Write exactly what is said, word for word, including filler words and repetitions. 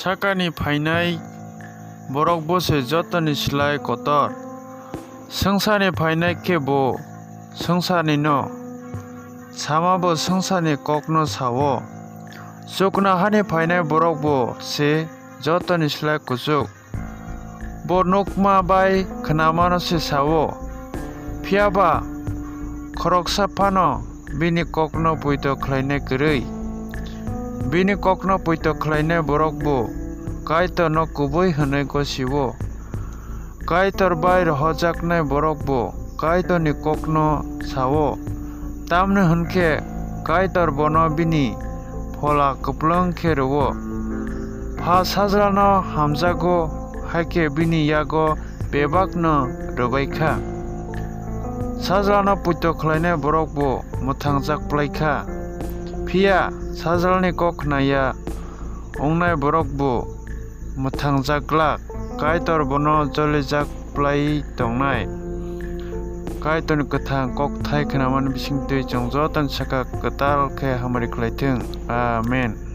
Sakani phainai borok bo se jotoni slái kotor. Swngcharni phainai khe bo swngcharni’-no, sama bo swngcharni kókno sa-o. Chuknohani phainai borok bo se jotoni slái kuchuk. Bo nukma bai khnamano se sa-o, phiya ba khoroksa phano bini kókno poito khlainai kwrwi. Bini kókno poito khlainai borok bo Kaitorno kubui hwnwi gosi-o. Kaitor bai rohorjaknai borok bo Kaitorni kókno sa-o, tamni hwn khe Kaitor bono bini Phola kupulung khe rw-o. Pha Sajlano hamjago, hakhe bini yago bebak’-no rw bai kha. Sajlano poito khlainai borok bo mwthangjak phlai kha, phiya Sajlani kók khna ya wngnai borok bo mwthangjak glak, Kaitor bono jolijak phlaiwi tongnai. Kaitorni kwthang kókthai khnamani bising twi chwng jotoni saka kwtal khe hamari khlai thung. Amen.